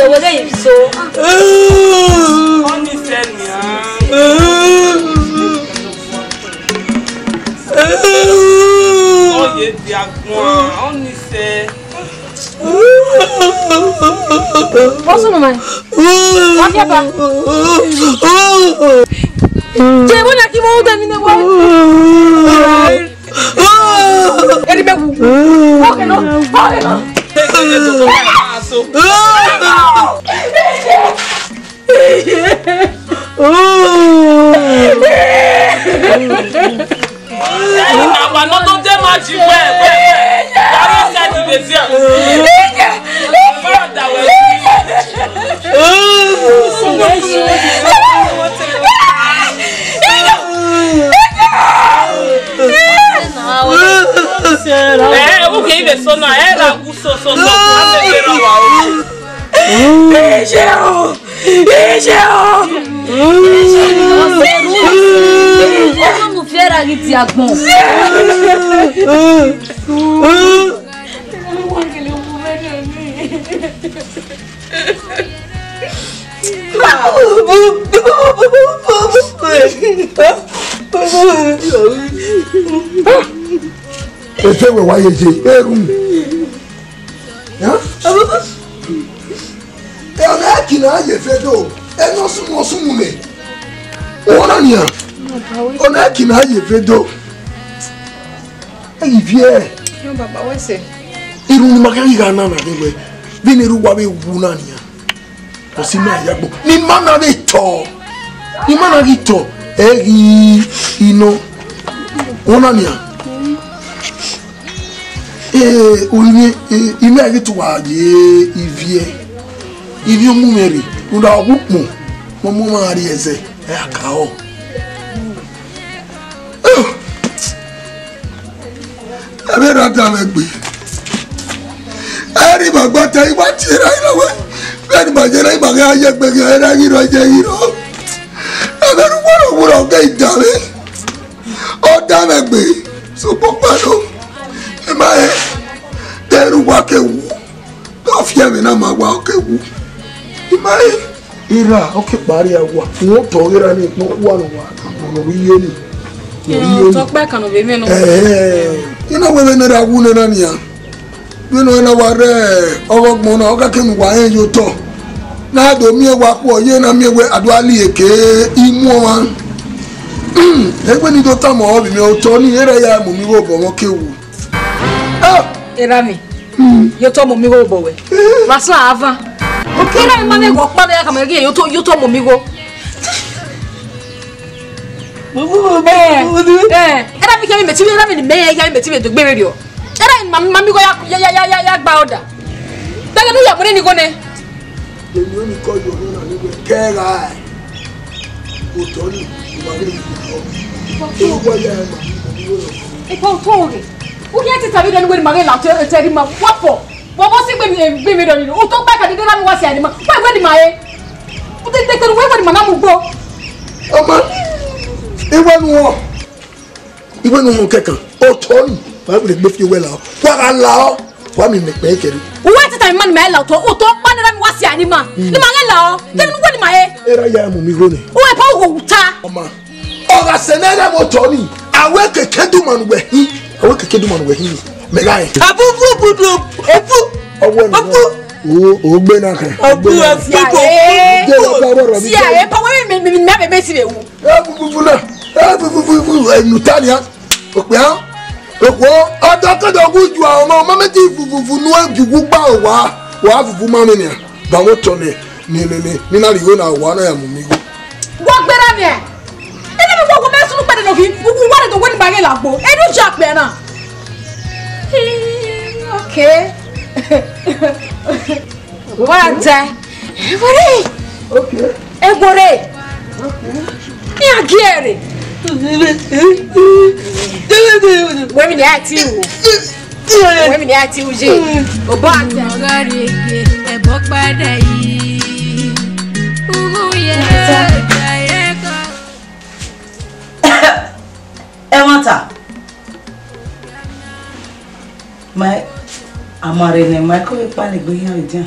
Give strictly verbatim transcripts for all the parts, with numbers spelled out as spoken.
Owẹ ghe ye so. Ọni sẹ nian. Ọ ye dia guan, ọni sẹ. What's on my? What's your back? Jẹ wọn na ki mo dẹ mi ne wa. Eri bẹ wu. Ọkẹ nọ. Ọkẹ nọ. Ẹ̀yin màmá náà tó jẹ́ máa jí wẹ́ẹ̀ wẹ́ẹ̀ wẹ́ẹ̀. Yàrá ìṣẹ́ ti lè fi hàn. Fúnra dà wẹ̀ sí. Ẹ ẹ wúkẹ́ ibẹ̀ sọ́nà ẹ ra wú sọ́sọ́sọ́ fún abẹ́gbẹ́ náà wà ó. Iṣẹ́ o! Iṣẹ́ o! Ọmọ mu fẹ́ ra gidi agbọn. Efe wẹ wa ye je eru. Ọna ẹki na ye fe do, ẹne ọ sunu ọ sunu mẹ. Ọna nian, ọna ẹki na ye fe do. Ẹi viẹ. Yo, baba, wẹ sẹ? Irun ni ma khian ghi gha na na vbe wẹ, vbene erha uwa vbe wu na nian. Ọ si ma ya gbo. Ni ma na vbe tọ. Ni ma na ghi tọ. Ẹ ghi inọ. Ọna nian. Eh, orinmwi, eh, imẹ ghi tu wa ye iviẹ. Ivie mu mwẹ rre, rhunmwuda ọghe ukpọn, ne ọ mu ọmwa rrie ẹzẹ, ẹ a ka họ. Ẹ vbe ra da mwẹ gbe. Ẹ rhie ima gba ta, ima tie ra ira wẹ. Vbene ima ye ra, ima gha ye egbe ghe, ẹ ra ghi rrọọ, ye ghi rrọọ. Ẹ vbe rre uwọrọ uwọrọ ọghe idare. Ọ da mwẹ gbe, sokpan kpado, ima rẹn, te erha uwa ke wu, te ọ fian ẹmwẹ na ma wa, ọ ke wu. Ima rẹn, erha, ọ ke kpa rria wa, rẹn otọ ghe erha ni, ne ọ khuan ne uwa, ne ọ rhie ni, ne ọ rhie ni. Otọ ọkpa ẹkan ne ọ vbe mwẹ nọ. Ẹhẹn, I na wẹ vbene erha wu nẹ na nian. Vbene ọ na wa rre ọghe ọgbọn na, ọ ka kene uwa rẹn ye otọ. Na do miẹn wa khuọ, ọ ye na miẹn wẹ a do gha li eke imu ọmwa. Egbe ne I do tama ọre vbe mwẹ otọ ni, erha ya mu mi igho obọ mwẹ, ọ ke wu. Ah! Erha mwẹ, ye otọ mu mi igho obọ wẹ. Vbe asọn a van. Erha mwẹ ma mwẹ ghe ọkpa ne ya khama ghe ye otọ, ye otọ mu mi igho. Eh, eh, erha mwẹ, khian mẹ ti vbe, erha mwẹ ne imẹ ya, khian mẹ ti vbe do gbe vberriọ. Erha ma, ma mi igho ya, ya, ya, ya, ya, ya gba ọda. Daghe ne u ya mu nene igho nẹ. Eni ọnii kọ yọ nọ na ne wẹ kẹ gha otọ ni, u ma ghi rhie otọ. Eni wẹ ya ma mi igho nọ. Epa otọ rẹ. U khian te tama vberriọ ne uwẹ ne ima ghe la otọ, otọ rhie ima wa fọ. Vbọvbọ si gbe mi, gbe mi rhie otọ gba ka dede na mi wa si a ne ima. Wẹ wẹ ne ima re. U te te te wẹ wẹ ne ima na mu ugbo. Ọma, I wẹ ne uwẹ. I wẹ ne uwẹ kẹkan. Otọ ni, wa vbe gbe fi owẹ la. Wa gha la ọ. Wa mi mẹ kpẹ kẹre. Uwẹ te tama ima ne ima la otọ, otọ ọkpa ne erha mwẹ wa si a ne ima. Ne ima ghe la ọ. Kevbe ne uwẹ ne ima re. Erha ya mu mi igho nẹ. Uwẹ pa uwo uta. Ọma. Ọ gha sẹ ne erha mwẹ otọ ni, a wẹ keke duma ne uwẹ hin. A wẹ keke duma ne uwẹ hin. Mẹ gha rẹn. Abu, bu, bu, bu, bu. Ọwẹ nọ. Abu. O, o gbe na kẹ. Abu, abu, abu. Si a re, pa wẹ mi, mi, mi, mi, mi, si vbe wu. Ẹ, vuvuvu na, ẹ, vuvuvu, ẹ, nu ta nia. Okpia, okpo, ọdọ kẹdọ gu ju a, ọmọ, ọmọ mẹ ti vuvuvu nu ẹ ju gu gba wa, wa vuvu ma mẹ nia. Ba wọ tọ nẹ, ni, ni, ni, ni na righo na wa na ya mu mi igho. Wọ gbera mẹ. Ene mi wọ wọ mẹ sunu kpẹdẹ nọ ghi, u, u wa de do wẹ ne ma ghe lagbo. Enu ja kpẹ na. Okay. Wa ta. Ewere. Okay. Ewere. Okay. Ni a gie re. Wẹ mi ni a ti ru. Wẹ mi ni a ti ru je. Obo a ta. Ọgọ rẹ ke ẹbọ padà yìí. Uhu ye. Ẹmwata. Ma, a ma rre nẹ, ma ko vbe kpalẹ egbe hia vbe edian.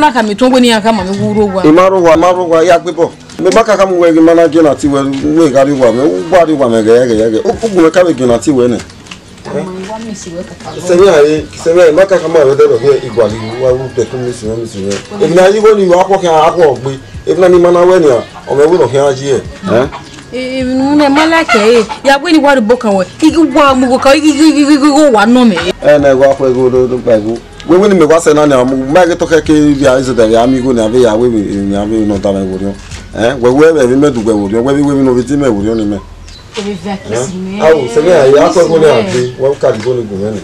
na khama etuẹn wẹ ne iran khama mwẹ wẹ u rre owa. I ma rre owa, I ma rre owa, I ya gbe bọ. Mẹ ma ka khama uwẹ ghi ma na gie na tie wẹ, wẹ gha rrie owa mwẹ, u gba rrie owa mwẹ ghẹ ghẹ ghẹ. U, u gu mwẹ ka vbe gie na tie wẹ nẹ. Sẹmẹ a re, sẹmẹ a re, ma ka khama ẹvbo ẹdẹrriọ khian, I gualọ wa ru dẹkun miss mwẹ, miss mwẹ. Emwi ne a ya igho ni, wa khuọ khian, a khuọ gbe. Emwi na ni ma na wẹ nian, ọ mwẹ ẹvbo ne ọ khian ye. Ẹ? Emwi ne ma like ẹre, ya wẹ ne I wa rhie obọ kan wẹ, I ghi wa mu igho kan, I ghi, I ghi, I ghi, I ghi wa nọ mẹ. Ẹ na, I wa khuẹ igho do, do gba igho. Wẹ wẹ ne mẹ wa sẹ na nian, ma ghi tọ khẹ ke vbe a zẹdẹ vbe a miẹn igho nian vbe ya wẹ vbe nian vbe ne ọ da mwẹ vberriọ. Ẹ, wẹ wẹ vbe mẹ du wẹ vberriọ, wẹ vbe wẹ vbe ne ọ vbe di mẹ vberriọ ni mẹ. Ovbi vẹ kesi mẹ. Awo, sẹ mẹ a, a khuẹ igho ne a gbe, wa ka igho ne gu mwẹ nẹ.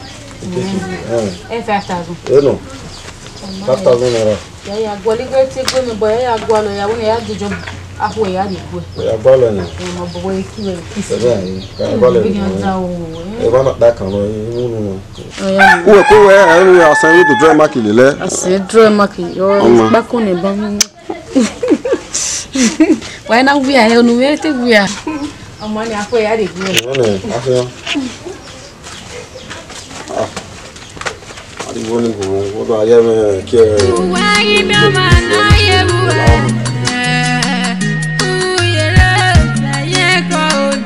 Ẹ, five thousand. Ẹ nọ. Five thousand naira. Ya ya gualọ igho te gbe mẹ, but ya ya gualọ ya wẹ ne ya jojo akhuẹ ya rhie gbe. Ya gualọ nẹ. Ẹ, ma bọ wẹ ki wẹ kesi. Sẹ mẹ a, ka gualọ. Bi ni da o. Ẹ ba na kpa kan lọ, ẹ mu nu. Uwẹ ko wẹ, ẹ, ẹ, a sẹ vbe do drẹ ma ki lele. A sẹ drẹ ma ki, yo, ọma. Kpako ne ba. Wa na wia, ẹ, onu vbe te wia. Ọmọ ni a khuẹ ya rhie gbe. Ọmọ ni, a khuẹ. Ah. Ariwo ni gun, wo do a ye mwẹ kie. Uwa ghi miẹn ọmwa ne a ye vbe uwẹ. U yere ota ye kọ olu.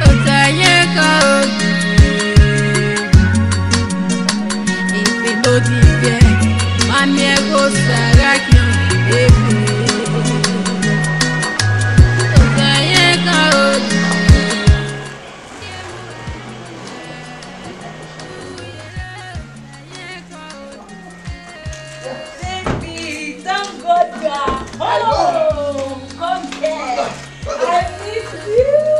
Ota ye kọ olu. Ife no di biẹ, ma miẹn ghe Osa gha khian efe. Ota ye kọ olu. Baby, thank God you are home. Come here. I miss you.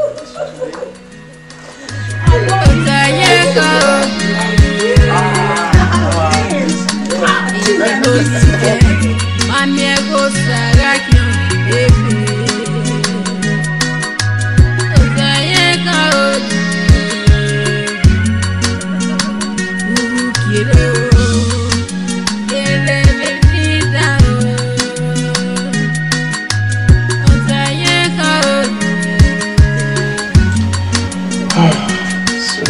So,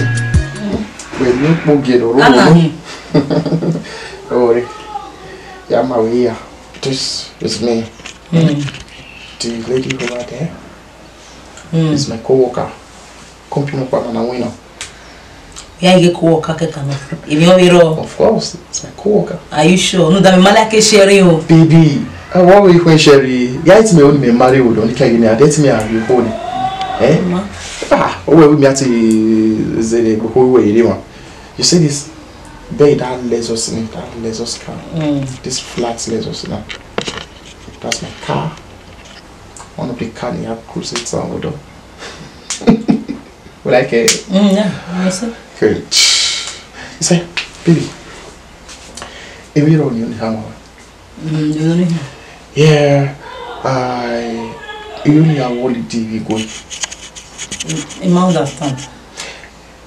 wẹ ne ukpo gie ne orhu. Ana hin. Ore. Ya ma wẹ ya. This is me. Mm. The lady over there is my co-worker. Company ọkpa na winner. Ya ye co-worker kẹkan na. Emwi ọ vbe rrọọ. Of course, it's my co-worker. Are you sure? No, that me like share o. Baby, I want we can share. Ya it me only me marry with only can you me. That me are you phone. Eh? Ma. Ah, oh, we me at the zere go we ere one. You see this bed, that Lexus in it, that Lexus car. Mm. This flat Lexus now. That's my car. One of the car ni a cruise it around with. Would I care? Mm, yeah, I see. Good. He said, baby, if you don't need how. Mm, you don't need. Yeah, I, you only have holiday we go. Mm, I understand.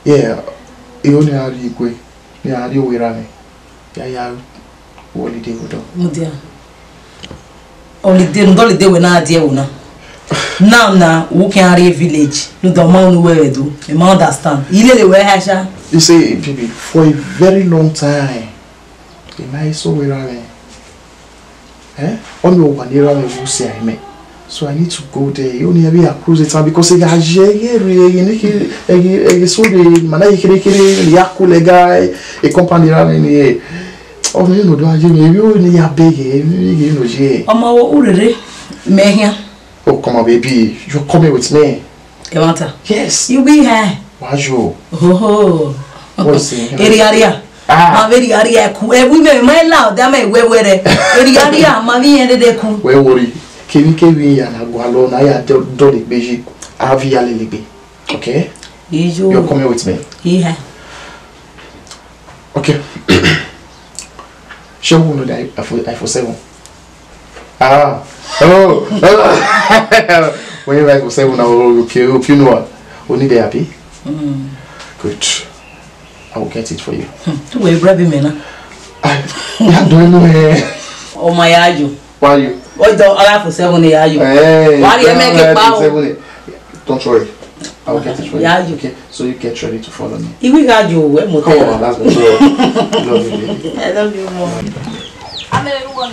Yeah, you only have you go. Yeah, you were running. Yeah, yeah. Holiday we do. Mudia. Holiday, no holiday we na die we na. Now na, we can rhie village. No do ma unu we do. I ma understand. Ilele we ha sha. You see, baby, for a very long time, the night so we running. Eh? Only one era we will see me. So I need to go there. You only have a cruise time because I get here, you need to, you, you, so the man, you can, you can, you cool guy, a company running here. Oh, you know, do I, you know, you only have big, you know, yeah. Ọmọ wo urere, me here. Oh, come on, baby. You're coming with me. Kẹmata. Yes. You be here. Why you? Oho. What is it? Area, area. Ah. Ma vbe rhie arria ku, ẹvbo imẹ ma la ọda mẹ wẹwẹ rẹ. Erriọ arria ma vbe irẹn dede ku. Wẹ worry. Kevbe kevbe iran na gualọ na ya dọ dọ le gbe yi. A via lele gbe. Okay? Iyo. You're coming with me. Ihe. Okay. Ṣé o know that iPhone, iPhone seven? Ah. Oh. Oh. When you iPhone seven now, okay, okay, you know what? Only there, happy? Mm. Good. I will get it for you. Hmm. Tu we bribe me na. Ah, yeah, don't know, eh. Oh my, are you? Why you? Ọdọ, ara fo seven ni ya yo. Hey, wa ri ẹmẹ ke pa o. Seven. Don't worry. I will get it for you. Ya yo. Okay, so you get ready to follow me. Iwi ga yo, we mo. Come on, let's go. Love you, baby. I love you more. Amẹ ru wọn.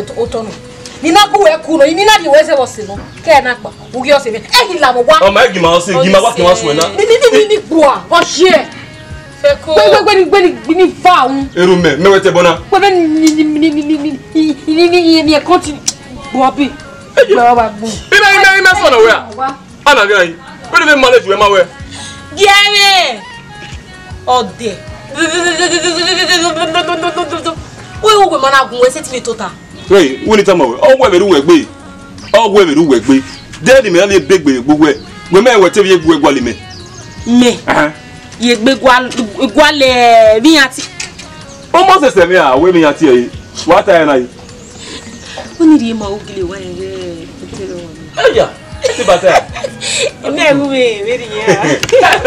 otọ nọ. Ni na gu wẹ ku nọ, ni na di wẹ zẹ vbọ sẹ nọ. Kẹ na kpa, u ghi ọse mẹ. E ghi la vbọ wa. Ọ ma, e ghi ma ọse, e ghi ma wa ke wa suẹ na. Ni, ni, ni, ni, ni gbua, ọ share. Feko. Wẹ, wẹ, wẹ, ni, wẹ, ni, ni va un. Eru mẹ, mẹ wẹ te bọ na. Wẹ, wẹ, ni, ni, ni, ni, ni, ni, ni, ni, ni, ni, continue. Gbua bi. Gbua wa gbu. Ime, ime, ime sọ nọ wẹ a? Wa. Ana gha yi. Wẹ ni vbe manage wẹ ma wẹ. Gie mwẹ. Ọdẹ. Wẹ, wẹ, wẹ, ma na gun wẹ sẹ te mi tota. Hey, wẹ ni tama wẹ. Ọ wẹ vbe ru wẹ gbe. Ọ wẹ vbe ru wẹ gbe. De ni mẹ na vbe gbe gbe wẹ. Wẹ mẹ wẹ te vbe gbe gualọ mẹ. Mẹ. Aha. Ye gbe gualọ, gualọ vbe iran tie. Ọ ma sẹsẹ mẹ a, wẹ vbe iran tie ẹre. Wa ta ẹre na yi. Wẹ ni rhie ma ogele wa ẹre, ẹre, ẹre. Eya, ti bata. Ene ru vbe vbe rhie.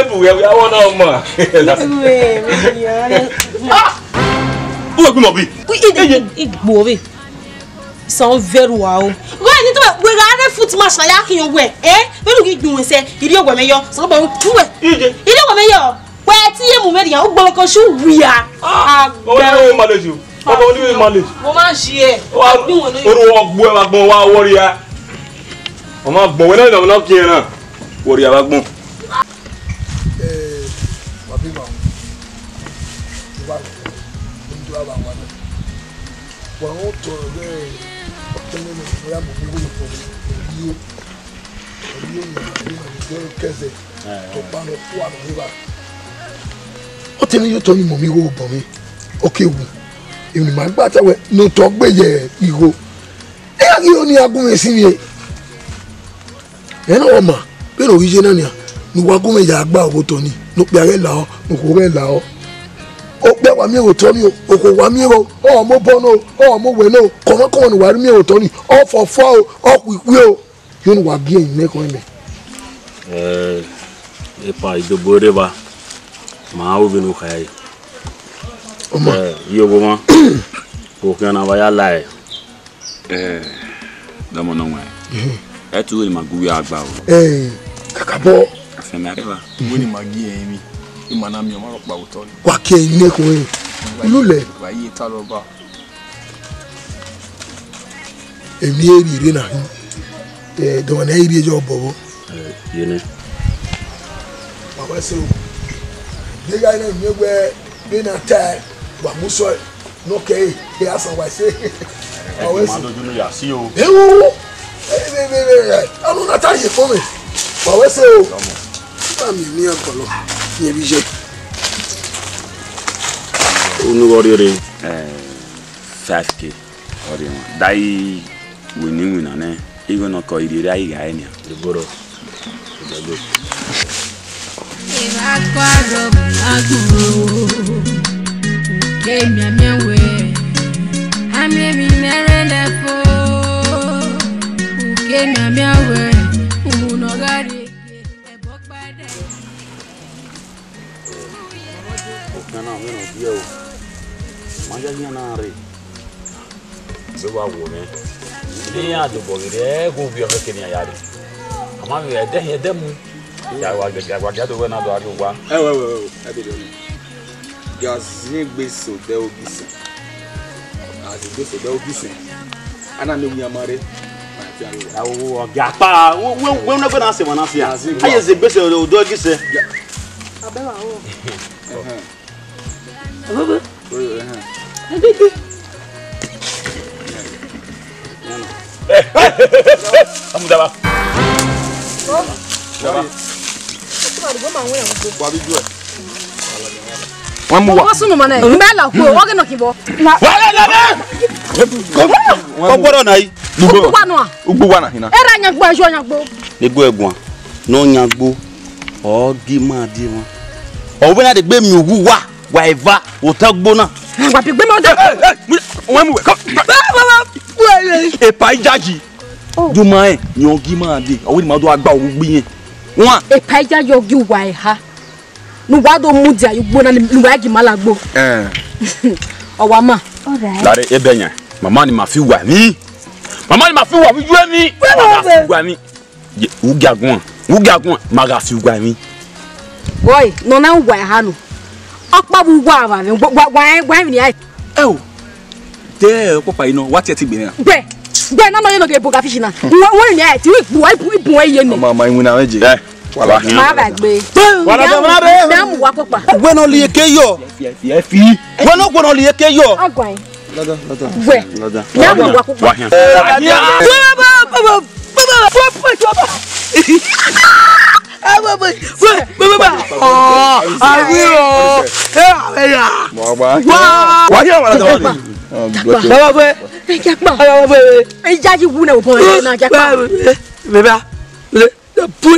Bu wẹ wẹ awọ na ma. Ru vbe vbe rhie. Uwe gbe mọ bi. Igbo vbe. Sọ vẹrua o. Wẹ ni to wẹ gha re foot match na ya khian wẹ. Eh? Vbe ru ghi gbun wẹ sẹ. Iri owẹ mẹ yọ. Sọ ba tu wẹ. Ije. Iri owẹ mẹ yọ. Wẹ ti ye mu vbe rhie. Ugbọrọ ko su wia. Ah, o wa ni we malejọ. Ọmọ ni we malejọ. Mo máa ń ṣe ẹ. Wa gbin wọn lóye. Oru ọgbọ ẹ wa gbọn wa wọrí ya. Ọmọ gbọn wẹ náà ní ọmọ náà kí ẹ náà. Wọrí ya wa gbọn. Eh, wa bi ba. Wa bi ba wa. Wa o to re. Tene mo ya mo bi wo ko. Yo. Yo na, yo na, yo kẹzẹ. Tọkpa nọ kua nọ rre evba. Ọ te ne ye otọ ni mọ mẹ igho obọ mwẹ, ọ ke wu. Emwi ne ima gba ta wẹ ne otọ gbe ye igho. Ẹ gha ghi ro ne iran gu mwẹ sinmwi. Ẹ na ọ ma, vbene ọ ghi ye na nian, ne uwa gu mwẹ ya gba ọghe otọ ni, ne okpia ghẹ lahọ, ne okhuo ghẹ lahọ. Okpia wa miẹn vbe otọ ni o, okhuo wa miẹn vbe, ọ mobọ nọ, ọ mowẹ nọ, kọmwakọmwa ne uwa miẹn vbe otọ ni, ọ fọfọ o, ọ khuikhue o. Yọnu wa gie ẹre nẹ ekhọe mẹ. Eh, epa idobo rre evba, ma ru vbene u kha ẹre. Ọ ma. Eh, iye owa mwa, okhian na wa ya la ẹre. Eh, dọmọ nọ wẹn. Ẹ tu vbene ima gu uwẹ a gba o. Eh, kakabọ. Afẹn mẹ a rre evba. Wẹ ne ima gie ẹre emwi, ima na miẹn ọmwa rhọkpa vbe otọ ni. Wa gie ẹre nẹ ekhọe. Unu lẹ. Wa ye ta rhọba. Emwi e rhie rre na hin, eh, dọmọ ne ẹ i rhie yọ obọ vbo. Eh, ye nẹ. Baba ẹse o. Vbe gha nẹ miẹn wẹ vbene a ta ẹe, wa mu sọe, ne ọ kẹre, e a san wa ẹse. Baba ẹse. Ẹ ma dojú ne ya si o. Ewu. Ẹ, ẹ, ẹ, ẹ, ẹ, ọnọ na ta ye fo mwẹ. Baba ẹse o. Ma miẹn emwi iran gọlọ, miẹn vbe iye. Unu vbe ọ rhiere? Eh, five K. Ọ rhie emwa. Da i winna iwinna nẹ, igho ne ọ kọ irhiere a i gha re nian. Igboro. Igbagbe. Evba kua rọ agbọn o, uke mianmian wẹ, a miẹn emwi ne ẹrẹna fo, uke mianmian wẹ, uhunmwu ne ọ gha rrie, ẹbọ kpaẹdẹ. Okhian na, vbene ọ viẹ o, ma ya khian na rre. Vbe wa wo mwẹ, ne iran dobọ ghe rre, ẹghẹ ovbi ọmọ kene iran ya rre. A ma vbe ẹdẹ hin ẹdẹ mu. Ya wa gia, ya wa gia do wẹ na do gha rrie owa. Ẹwẹ, ẹwẹ, ẹwẹ, ẹ dede ọnii. Gia zin egbe sẹ odẹ Ogisẹn. A zin egbe sẹ odẹ Ogisẹn. A na miẹn owian ma rre. Ma fian rre. A wo, wo, ọ gia kpa. Wẹ, wẹ, wẹ, wẹ, na gbe na sẹ, ma na fian. A zin egbe. A ye zin egbe sẹ odẹ Ogisẹn. Gia. Abẹ wa o. Ẹhẹn. Ogogo. Oyo, ẹhẹn. Ogogo. Amudaba. Daba. Wa bi ju ẹ. Wọn mu wa. Wọ́n sún mi mọ́ náà. Mbẹ́ la kú o, wọ́n kì í nọ kí n bọ̀. Wa la la la. Wọ́n gbọ́dọ̀ náà yìí. Ugbo wa nọ a? Ugbo wa na hina. Era nyagbo, ẹjọ nyagbo. Egbe ẹguan. Ne ọ nyagbo. Ọ gi ma die wọn. Ọ wẹ na de gbe mi owu wa. Wa eva, otọ gbo na. Wa bi gbe mi odẹ. Wẹ mu wẹ. Epa ijaji. Du ma ẹ, yọn gi ma de. Ọ wẹ ni ma do agba owu gbi yẹn. Wan. Epa ijaji ọ gi uwa eha. Ne uwa do mudia ye ugbo na, ne uwa gi ma lagbo. Eh. Ọ wa ma. All right. Lare ebe yan. Mama ni ma fi uwa ni. Mama ni ma fi uwa vbe yu emwi. Wẹ ma ma fi uwa ni. Ye, u gia guan, u gia guan, ma gha fi uwa emwi. Boy, nọ na uwa eha nọ. Ọkpa vbe uwa ava vbe, wa, wa, wa, wa emwi ni ai. Ẹ o. Te ọkpọkpa yi nọ, wa tie ẹtin gbe na. Gbe, gbe na nọ ye nọ ghe boga fish na. Wa, wa emwi ni ai, ti wi gbu, wa ibu, ibu wa ye ni. Ọmọ, ọmọ, iwinna mwẹ je. Ẹ, wa ba hian. Ma ba gbe. Wa na dẹ, wa na dẹ. Mẹ mu wa kpọkpa. Wẹ nọ liẹ ke yọ. Fi, fi, fi. Wẹ nọ, wẹ nọ liẹ ke yọ. Agwan. Lada, lada. Wẹ. Lada. Mẹ mu wa kpọkpa. Wa hian. Wa hian. Wa hian, wa hian. Baba bwe. Ẹ jẹ pa. Baba bwe. Ẹ jẹ pa. Ẹ jẹ pa. Baba bwe. Baba bwe.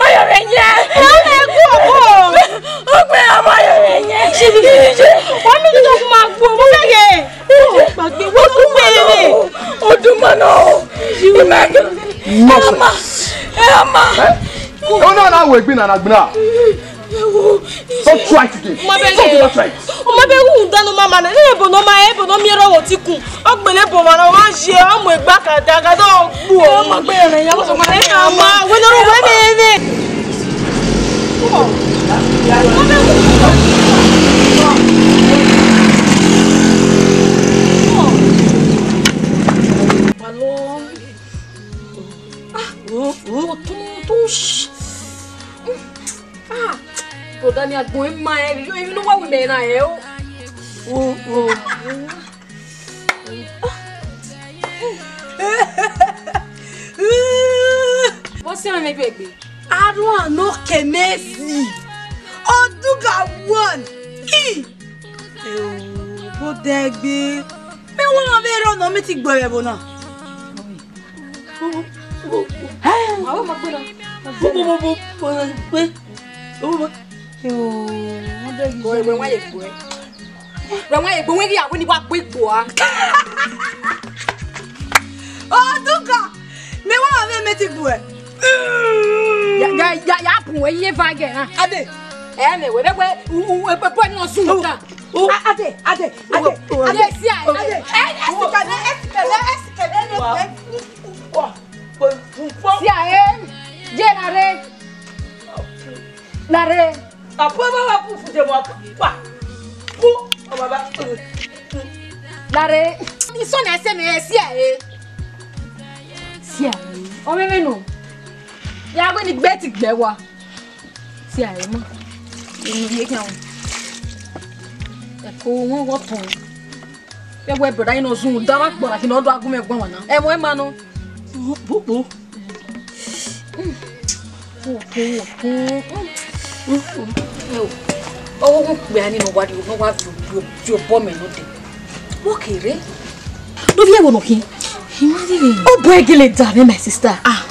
ma yọ vbe yẹn. Ọ na gu ọkọ. Ọgbẹn, a ma yọ vbe yẹn. Wa mi do ma gbo, mo bẹghe. Gbagbe, wo do gbe re? Odumọnọ. Imẹ. Nonsense. Ẹ ma. Ẹ ma. Ẹ? Ọ na na wo egbin na na gbin na. Don't try today. Mo bẹghe. Don't ever try. Ọ ma bẹghe, u danu mama na. Ebo nọ ma, ebo nọ miẹn rọ wo ti kun. Ọ gbele ebo ma na, ọ ma ye, ọ mu egbe ka da, ga do gbu o. Ọ ma gbe rẹ, ya ma sọ ma. Ẹ ma, wẹ nọ ro wẹ mẹ mẹ. Gun ima ẹ, inu wa wi mẹ na ẹ o. O, o. Vbọ siẹn mwẹ vbe egbe? Arua nọ kẹ Messi. Ọdugha one. I. Eo, vbodẹ egbe. Mẹ wẹ ọmwa vbe rrọọ nọ, mẹ te gbe ẹvbo na. Ẹ, ma wẹ ma gbe na. Bo, bo, bo, bo, bo, gbe. Bo, bo, bo. Eo, vbodẹ egbe. Wẹ, wẹ, wẹ, wẹ. Wẹ wan egbe wẹ ghi a wẹ ni wa gbe igbo a. Ọdugha, mẹ wa mwẹ mẹ te gbe uẹ. Ya, ya, ya, ya bun wẹ ye va gẹ na. Ade. Ẹ mẹ wẹ, wẹ, wẹ, u, u, wẹ, wẹ, wẹ, nọ sun ta. A, Ade, Ade, Ade, Ade, si a, Ade. Ẹ, ẹ, sikẹdẹ, ẹ, sikẹdẹ, ẹ, sikẹdẹ, ẹ, sikẹdẹ. Si a, ẹ, je na re. Na re. Apo ba wa pu fu je mo pa. Pu. O baba. Lare. Iso na ẹse mẹ, si a re. Si a re. Ọ mẹ mẹ nọ. Ya wẹ ni gbe ti gbe wa. Si a re ma. Inu ye kan. Ẹ ko wọn wọ tọn. Ẹ wẹ brother, inu zun da wa gbọra khin ne ọ do a gu mwẹ guan wa na. Ẹ wẹ ma nọ. Pu, pu. Ọghe okpia ni ne ọ wa rrie, ne ọ wa viọ, viọ, viọ obọ mẹ nọ dẹ. Vbọ kere? Ne ovbi ẹvbo nọ khin. Obọ ẹgele da mwẹ, my sister. Ah.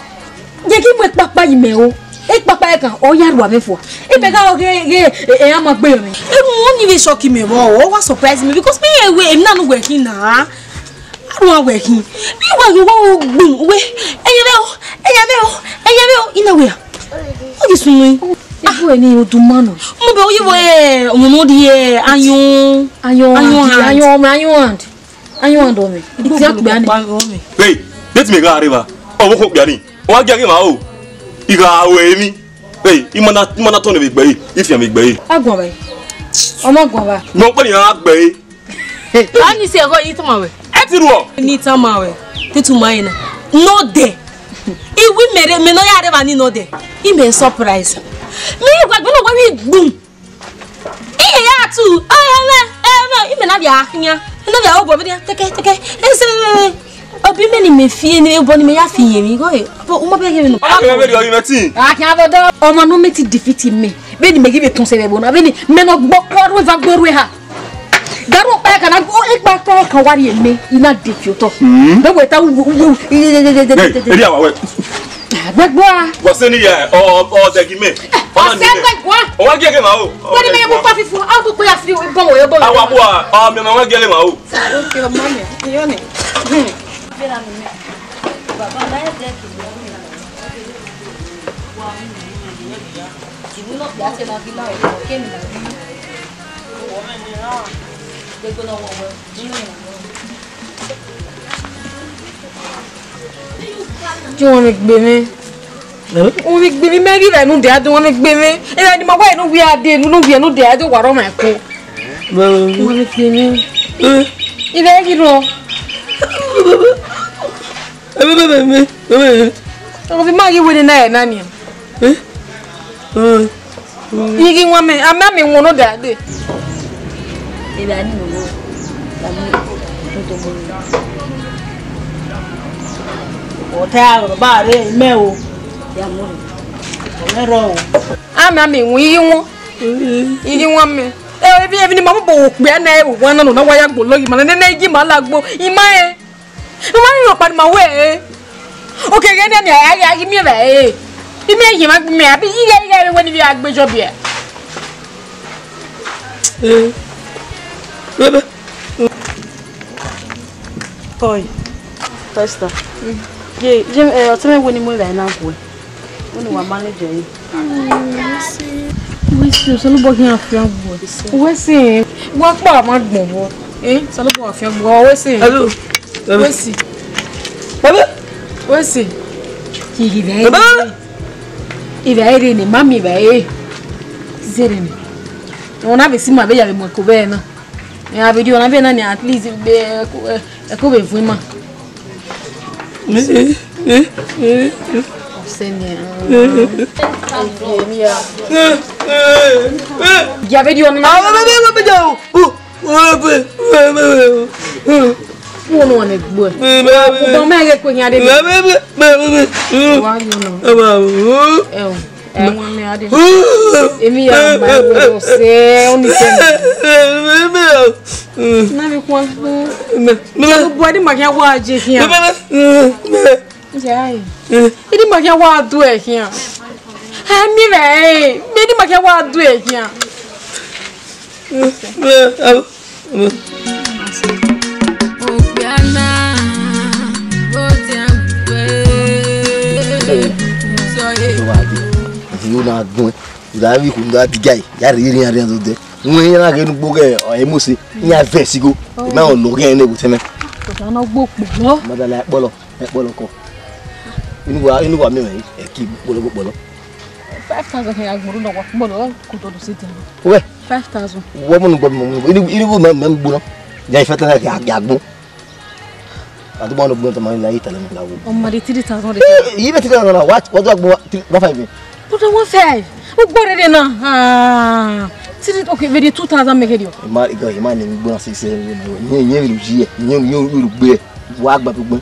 Ye ghi mu ekpakpa yi mẹ o. Ekpakpa ẹkan, ọ ya rua mwẹ fua. Imẹ gha ghe, ghe, e, e, a ma gbe yọ mwẹ. Erhunmwu ni vbe shock mẹ vbọ, ọ wa surprise me because me ye wẹ emwi na ne uwẹ khin na. Arua wẹ khin. Mi wa yo wa gbun we. Ẹyẹ vẹ o, ẹyẹ vẹ o, ẹyẹ vẹ o. Ina wẹ ya. O ghi sunu. Ebo eni oduma nọ. Mo bẹ oye vọ, eh, ọmọ no di, eh, ayọn. Ayọn, ayọn, ayọn, ọmọ ayọn hand. Ayọn hand ọmọ. Iti akpẹ ani. Hey, date me gha reva. Ọ wo ko kpia ni. Ọ wa gia ghe ma o. I gha we mi. Hey, i ma na, i ma na tọ ne vbe gbe yi. I fian vbe gbe yi. Agbọn vbe. Ọmọ agbọn va. Gbọn pẹ ni a gbe yi. Ani se ẹghọ yi tama wẹ. Ẹ ti ruọ. Ni tama wẹ. Te tuma yi na. Nọ dẹ. Iwi mẹ rre, mẹ nọ ya rre va ni nọ dẹ. I mẹ surprise. Mi gba gbẹ nọ wa wi gbun. Iye ya tu. Ẹ mẹ, ẹ mẹ, i mẹ na via khian. Na via obo via teke, teke. Ese. Obi mẹ ni mẹ fi ni, obọ ni mẹ ya fi yẹn mi. Go e. Bo, u ma bẹ yẹn mi nọ. Ọmọ mẹ vbe rhie ọyunmwẹ ẹtin. A khian vbe odọ. Ọmọ ne ọ mẹ ti defeat mẹ. Vbene imẹ ghi vbe tọn sẹ vbe ẹvbo na, vbene mẹ ne ọ gbe ọkpa ru eva gbe orhu eha. Garo kpa ẹkan na, o, ekpa kpa ẹkan wa rhie mẹ, I na de fi otọ. Hmm. Vbe wẹ ta u, u, u, u, i, i, i, i, i, i, i, i. Hey, eri awa wẹ. Gbẹgbẹ a. Wọ sẹ ni ya, ọ, ọ, ọ dẹgi mẹ. Ọ na ni mẹ. Ọ wa gie ghe ma o. Wẹ ni mẹ bu pa fifu, a bu pe ya fi bọ wẹ bọ. Awa bu a, ọ mẹ ma wa gie le ma o. Okay, ọmọ mi, iyọ ni. Hmm. Ju wọn gbe mẹ. Wọn gbe mẹ, mẹ ghi vbe nu dia do wọn gbe mẹ. Ẹ ni ma wa nu wi ade, nu wi nu dia do wa rọ ma ko. Wọn gbe mẹ. Ivẹ ghi rọ. Ebe, ebe, ebe, ebe. Ọ vbe ma ghi wene na ẹ na nian. Eh? Eh. Igi wọn mẹ, a ma mi wọn nọ da de. Ebe a ni mo wo, la mi mo to mo. Ọ ta aro ba re mẹ o. Ya mo. Ọ mẹ rọ o. A ma mi wọn igi wọn. Igi wọn mẹ. E, ebi, ebi ni ma mo bo okpia na, e, wan na no na wa ya gbo lo, ima nene igi ma la gbo. Ima e. Ima ni rhọkpa ne ima wẹ, e. Okẹ ghẹ nẹ, a ghi miẹn vbe, e. Imẹ ye ma gbe mẹ, abi ighe, ighe wẹ ni vbe a gbe jọ biẹ. Eh. Baba. Oi. Pastor. Mm. Ye, ye, eh, ọtẹn mwẹ wẹ ne I mu evbare na guẹ. Wẹ ne wa manage ẹre. Wẹ si, Osanobua khian fian gbuẹ. Wẹ si, wa kpa ma gbọn vbọ. Eh, Osanobua fian gbuẹ, wẹ si. Hello. Wẹ si. Baba. Wẹ si. Ki, ki vbe. Baba. Ivẹ ere ni, mami ivẹ e. Zere ni. Ona vbe si ma vbe ya vbe mu ẹko vbe na. Ya vbe di ona vbe na ni, at least, be, ẹko, ẹko vbe vuọn ima. Eh, eh, eh, eh. Ọsẹ ni, ah. Eh, eh, eh. Dia vbe rhie ọnii na. Uwẹ ne ọ nọ ne gbe. Ugbọn mẹ ghe kue khian dede. Wa rhie ọnii. Ẹo, ẹwẹn mẹ a dede. Emwi ya ma ẹwẹn ọsẹ, ọnii sẹ. Na vbe khuan. Bọ ẹdẹ ma khian wa je khian. Iyai. Ẹdẹ ma khian wa du ẹ khian. Ẹ miẹn vbe ẹ, ẹdẹ ma khian wa du ẹ khian. Okpiana, bodian we. Sorry. Yo na gbọn. Uda vbe ikhu da digai, ya rhie rhie rhie dode. Wẹ ya na ghe nugbo ghe, ọ, Emose, ya vẹ sigo. Ima ọ lọ ghe ne wo tẹmẹ. Ọda na gbo kpọlọ. Madala kpọlọ, kpọlọ kọ. Inu wa, inu wa mi ẹ ki kpọlọ kpọlọ. Five thousand ya gboro na wa kpọlọ, ko do do si tẹmẹ. Wẹ. Five thousand. Wọ mo nugbo mo, inu, inu wo mẹ, mẹ gbona. Ya five thousand ya, ya gbon. Adugbo no gbon to ma la ita le la wo. Ọ ma di three thousand de. Eh, ibe three thousand na, what, what do I go three, one five? But one five. U gbọ rere na. Ah. Three, okay, very two thousand make it. Ima, igo, ima ni gbona si se. Ni, ni, ni, ni, ni, ni, wa gba gbogbo.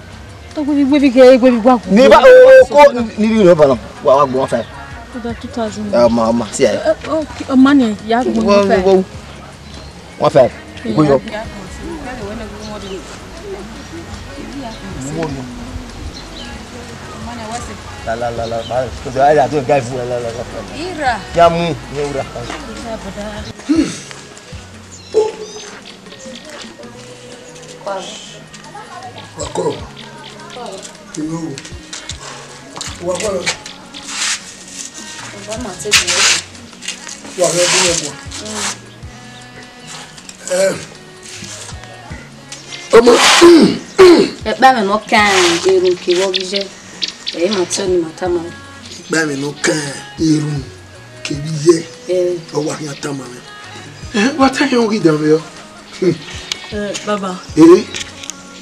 To gbe bi, gbe bi ke, gbe bi gba. Ni ba, o, o, ko, ni, ni, ni, ba na. Wa, wa gbọ one five. Two thousand. Ah, ma, ma, si ai. Eh, okay, oh, money, ya gbọ one five. One five. Iko yo. La, la, la, la, ba, ko se ai la to guy fu la, la, la, la. Ira. Ya mu, ni ura. Wa kọrọ. Iro. Wa kọrọ. Baba ma te bi. Wa kọrọ bi wa. Eh. Ọmọ. Ẹkpa mwẹ ne ọ kan erhunmwu kevbe ọghe iye, ẹ i ma te ọnii ma tama. Ẹkpa mwẹ ne ọ kan erhunmwu kevbe iye, eh, ọ wa khian tama mwẹ. Eh, wa ta khian ghi danmwehọ. Hmm. Eh, baba. Eh?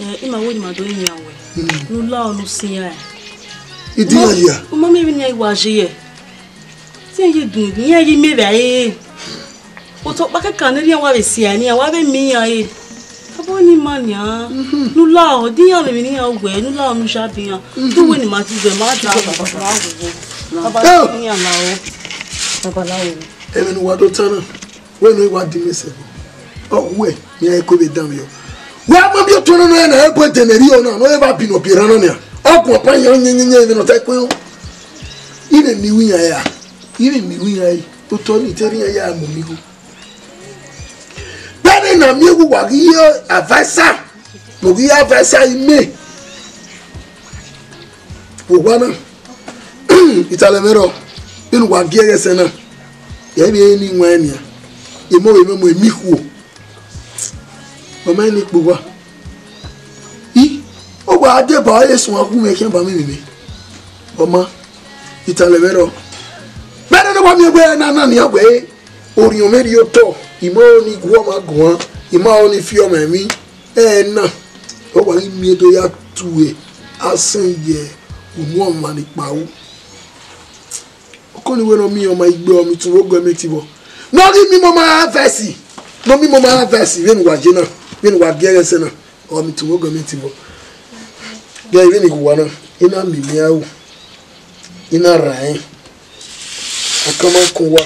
Eh, ima wẹ ne ima do yin uwẹ. Hmm. Ne u la ọnii usian. Idian ya. U ma miẹn vbene iran wa ye. Te iran ye dun, iran ye miẹn vbe a re. Otọ ọkpa kẹkan ne erriọ wa vbe si a ne iran wa vbe miẹn iran re. Abọ ni ima nian. Mhm. Ne u la ọ, de iran vbe emwi ne iran wẹ, ne u la ọ ne u ya biẹ iran. Mhm. Te uwẹ ne ima ti zẹ, ma da ma wo. Baba, eh, iran la ọ. Baba la ọ. Ẹmwẹ ne uwa do ta na, wẹ ne uwa di mẹ sẹ. Ọ wẹ, ne iran ko vbe danmwehọ. Wa ma bi otọ nọ na, na ẹbọ ẹdẹnẹrriọ na, ne ọ vbe ba bi nọ bi erhan na nian. Ọ guan pa yan yẹnyẹnyẹn vbe ne ọ ta ẹkue họn. I vbe miẹn iru iran ra? I vbe miẹn iru iran re? Otọ ni te erha iran ya mu mi igho. Vbene na miẹn uwa ghi ye avaisa, mu ghi ye avaisa ime. Vbe owa na, italẹ mwẹ rrọọ, vbene uwa gie ẹghẹ sẹ na, ya vbe ne iwẹn nian, emọ vbe mwẹ mu emi khuo. Ọ ma ni kpe uwa. I, ọ wa deba ọre suẹn khu mwẹ khian ba mwẹ emwi mwẹ. Ọ ma, italẹ mwẹ rrọọ. Vbene ne wa miẹn wẹ na na nian wẹ, orhiọn mwẹ rhie otọ, I ma ho ni gu ọmwa guan, I ma ho ni fi ọmwa emwi, ẹ na, ọ wa ghi miẹn do ya tue asọn ye unu ọmwa ni kpao. Ọkọ ni wẹ ne ọ miẹn ọmwa igbe, ọ miẹn itun vbe gọọmenti vbọ. Ne ọ ghi miẹn ọmwa vẹsi, ne ọ miẹn ọmwa vẹsi, vbene uwa ye na, vbene uwa gie ẹghẹ sẹ na, ọ miẹn itun vbe gọọmenti vbọ. Ghẹ vbene I ghe uwa na, I na miẹn aro, I na raẹn. Akan ma kun uwa,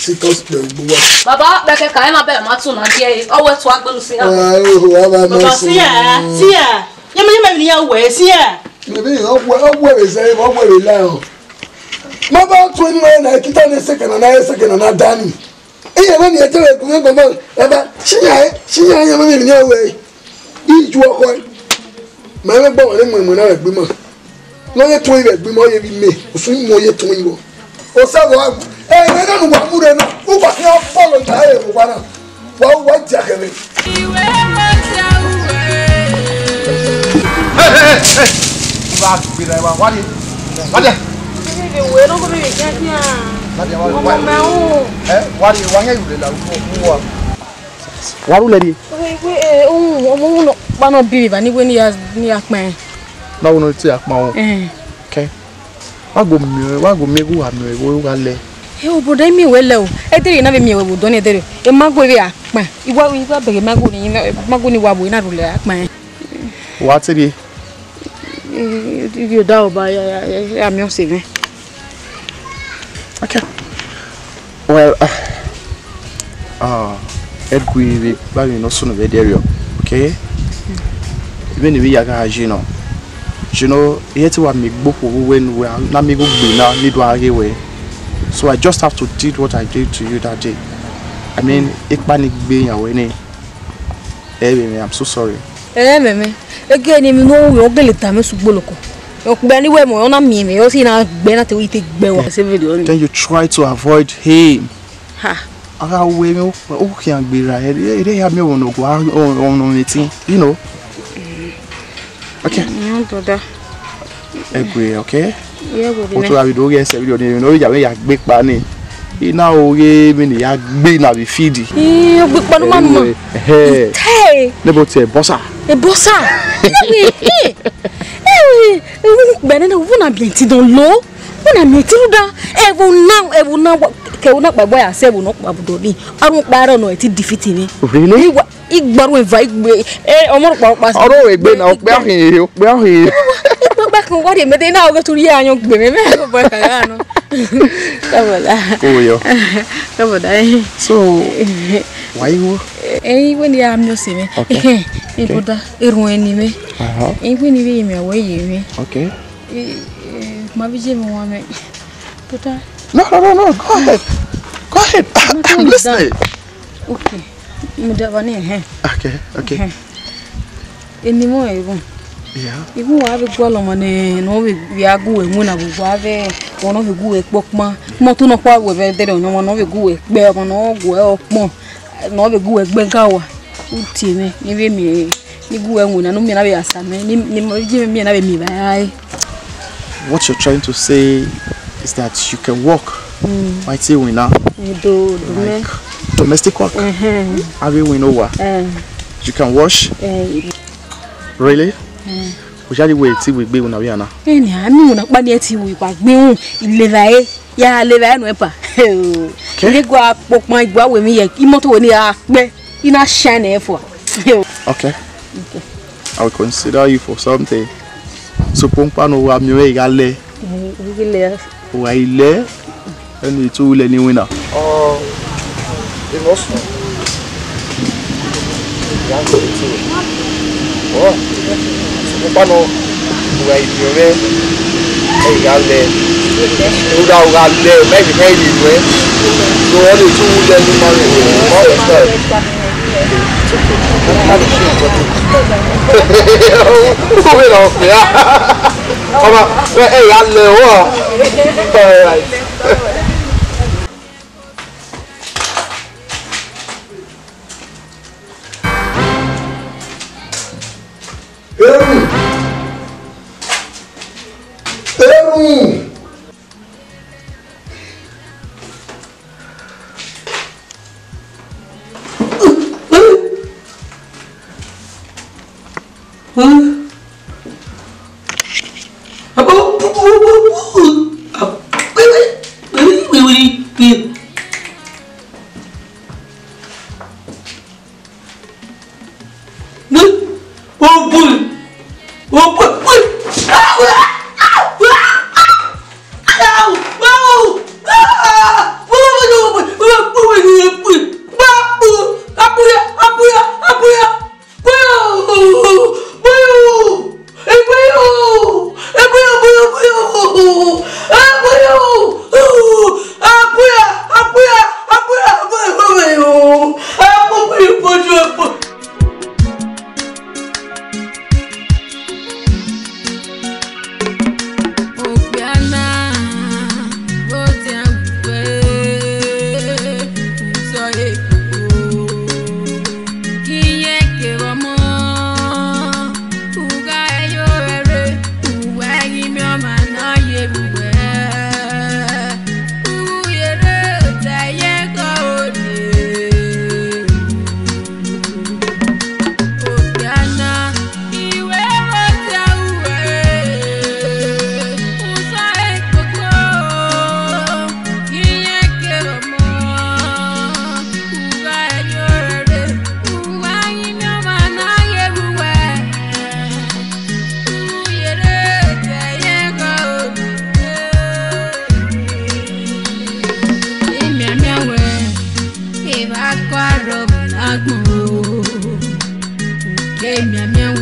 sit us kpẹ ugbo uwa. Baba, bẹkẹ ka, ẹ ma bẹrẹ ma tun na gie, ọ wẹ tu agbenu si ya. Ah, oh, baba, baba, si ya, si ya. Yẹmẹ, yẹmẹ, ni ya wẹ, si ya. Maybe ọ wẹ, ọ wẹ vbe zẹ, ọ wẹ vbe la o. Ma ba tu enu na, kita ne sekena na, sekena na dani. Iye na ni ete vbe kun gbọmọ, baba, si ya, si ya, yẹmẹ, ni ya wẹ. Iju ọkọ, ma ẹmwẹ gbe ọmwa ne mu ẹmwẹ na vbe ẹgbima. Ne ọ ye tuẹn vbe ẹgbima, ọ ye vbe ime, usun imo ọ ye tuẹn vbọ. Osẹe vbe ọ gha gu, ẹ, ẹmwẹ na ne uwa mu rre na, uwa khian fọlọ ya ẹre vbe owa na, wa, wa dia khẹ mwẹ. Hey, hey, hey, hey. Uwa gbe na, wa, wa dia. Wa dia, wa, wa. Ẹ, wa dia, wa yan yu le la, uwa. Wa ru lẹ rrie? Ọmọ unu ọkpa nọ bi vbe evba ni wẹ ne I ya, ne I ya kpẹn. Ne ọ wẹ ne ọ te ya kpẹn o. Ẹn. Kẹ. Wa go miẹn, wa go miẹn ghe uwa miẹn vbe u gha lẹ. Ẹ, obodo miẹn wẹ lẹ o. Ẹdẹrriọ na vbe miẹn wẹ vbe odọ ni ẹdẹrriọ. Emago vbe a kpan. Iwa, iwa bẹghe emago ni, emago ni wa vbo na rhulẹ a kpan. Wa te rhie? Ivie da ọba ya, ya, ya, ya miẹn ọse mwẹ. Okay. Well, uh, uh, Edwin, we buy you no soon very there, okay? Even if we yaga, you know, you know, yet wa mi gbo ko we nu we na mi go gbe na ni do age we. So I just have to did what I did to you that day. I mean, ikpa ni gbe yan we ni. Hey, baby, I'm so sorry. Ẹ mẹ mẹ, ege ni mi no wu, ọ gele ta mẹ sugbo loko. Okpia ni wẹ mọ, ọ na miẹn mẹ, ọ si na gbẹ na te ite gbẹ wa. Then you try to avoid him. Ha. Agha wẹ mẹ, o khian gbe ra, ẹ, ẹ, ẹ, ya mi ọmọ nọgua, ọmọ, ọmọ meeting, you know. Okay. Mm, brother. Ẹ gbe, okay? Yeah, we Otu abi do ghe ẹsẹ video ni, no ya, ya gbe kpa ni. I na oghe mi ni ya gbe na vbe field. Ih, ọ gbe kpa nu ma mọ. Ehe. Hey. Nebo te bossa. E bossa. Ewe, eh. Ewe, ewe, gbẹnẹ na, wo na bi ti don lo. Wo na mi ti lu da. Evo na, evo na, ke wo na kpa gba ya se, evo na kpa budo ni. Arun kpa ro no e ti defeat ni. Really? Iwa, igbaru eva igbe. Eh, ọmọ rukpa rukpa. Ọrọ egbe na, okpe ahin, okpe ahin. Igba gba kan wa de mede na oge turi ya yan gbe me, me ko ba ka ya no. Kaboda. Oh, yo. Kaboda, eh. So, why you? Eh, iwe ni a mi ose me. Okay. Eh, eh, Okay. Boda, erun eni me. Uh-huh. Eh, iwe ni we me, we ye me. Okay. Eh, eh, ma bi je me wa me. Boda. No, no, no, no. Go ahead. Go ahead. I'm listening. Okay. Mo da wa ni, eh. Okay, okay. Eh. Eni mo egun. Yeah. Igun wa vbe gualọ ọmwa ne, ne ọ vbe vbe a gu ẹre winna vbe uwa vbe, ọ ne ọ vbe gu ẹre kpọkpan. Mọto nọkhua wẹ vbe ẹdẹrẹ ọnọmwa ne ọ vbe gu ẹre kpẹ, ọmwa ne ọ gu ẹre ọkpọn, ne ọ vbe gu ẹre gbẹn ga owa. U tie mwẹ, ne I vbe miẹn, ne I gu ẹre winna, ne u miẹn na vbe ya sa mẹ, ne, ne I je miẹn na vbe miẹn evbare. What you're trying to say is that you can work. Mm. Why say winna? Eh, do, do me. Like domestic work. Mm-hmm. Have you win over? Eh. You can wash? Eh. Really? Mm. Ujali we ti we gbe una wiana. Eni a mi una pa ni e ti we pa gbe un ilera e. Ya lera e no e pa. Okay. Ile gua popan igua we mi ye. Imoto we ni a pe. I na shine e fua. Okay. Okay. I will consider you for something. So pompa no wa mi we ga le. Eh, we ga le. Wa ile. Ẹni tó wulẹ̀ ní wínà. Ọ, ìmọ̀ sùn. Ìyá ń sọ ètò. Ọ, mo pa nọ, mo ra ìdí ọ̀rẹ́, ẹ ìyá lẹ. Mo ra ọ̀rá lẹ, bẹ́ẹ̀ ni ẹ yìí rẹ. Mo rẹ lè tún wulẹ̀ ní ma rẹ̀, ma rẹ̀ sọ. Ó wẹ̀ lọ pè á. Ọmọ, ẹ ìyá lẹ wọ. All right. Eru! Eru! Emianmian